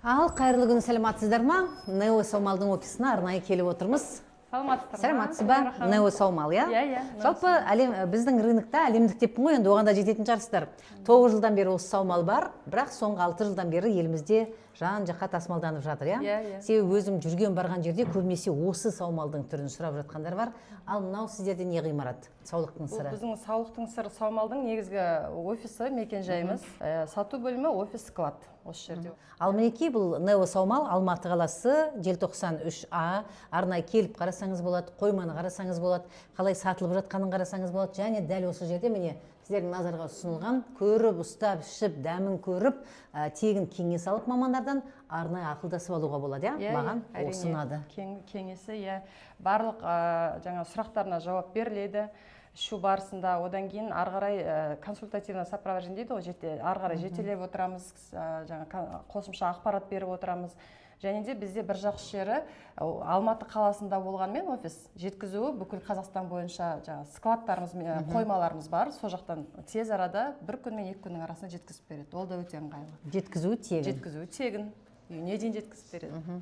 Ал, қайырлы күн, саламатсыздар ма? Нео Саумалдың офисына арнайы келіп отырмыз. Саламатсыздар ма? Саламатсыз ба? Гүлнара ханым. Нео Саумал, иә? Иә. Жалпы әлем, біздің рынокта әлемдік деппін ғой енді, оған да жететін шығарсыздар. 9 жылдан бері осы саумал бар, бірақ соңғы 6 жылдан бері елімізде жан жаққа тасымалданып жатыр, иә? Иә. Себебі өзім жүрген барған жерде көбінесе осы саумалдың түрін сұрап жатқандар бар. Ал мынау сіздерде не ғимарат? Саулықтың Бұл сыры. біздің Саулықтың сыры саумалдың негізгі офисі, мекен-жайымыз. Сату бөлімі, офис, склад осы жерде. Ал мінекей, бұл Нео Саумал, Алматы қаласы, Желтоқсан 3А. Арнайы келіп қарасаңыз болады, қойманы қарасаңыз болады, қалай сатылып жатқанын қарасаңыз болады. Және дәл осы жерде, міне, сіздердің назарға ұсынылған, көріп, ұстап, ішіп, дәмін көріп, тегін кеңес алып, мамандардан арнайы ақылдасып алуға болады, иә? Иә, Маған әрине. осы ұнады. Кеңесі, иә, барлық жаңа сұрақтарына жауап беріледі ішу барысында. Одан кейін ары қарай консультативное сопровождение дейді ғой, ары қарай жетелеп отырамыз, жаңа қосымша ақпарат беріп отырамыз. Және де бізде бір жақсы жері, Алматы қаласында болғанмен офис, жеткізуі бүкіл Қазақстан бойынша. Жаңа складтарымыз, қоймаларымыз бар, сол жақтан тез арада, бір күн мен 2 күннің арасында жеткізіп береді. Ол да өте ыңғайлы. Жеткізуі тегін. Жеткізуі тегін, үйіне дейін жеткізіп береді.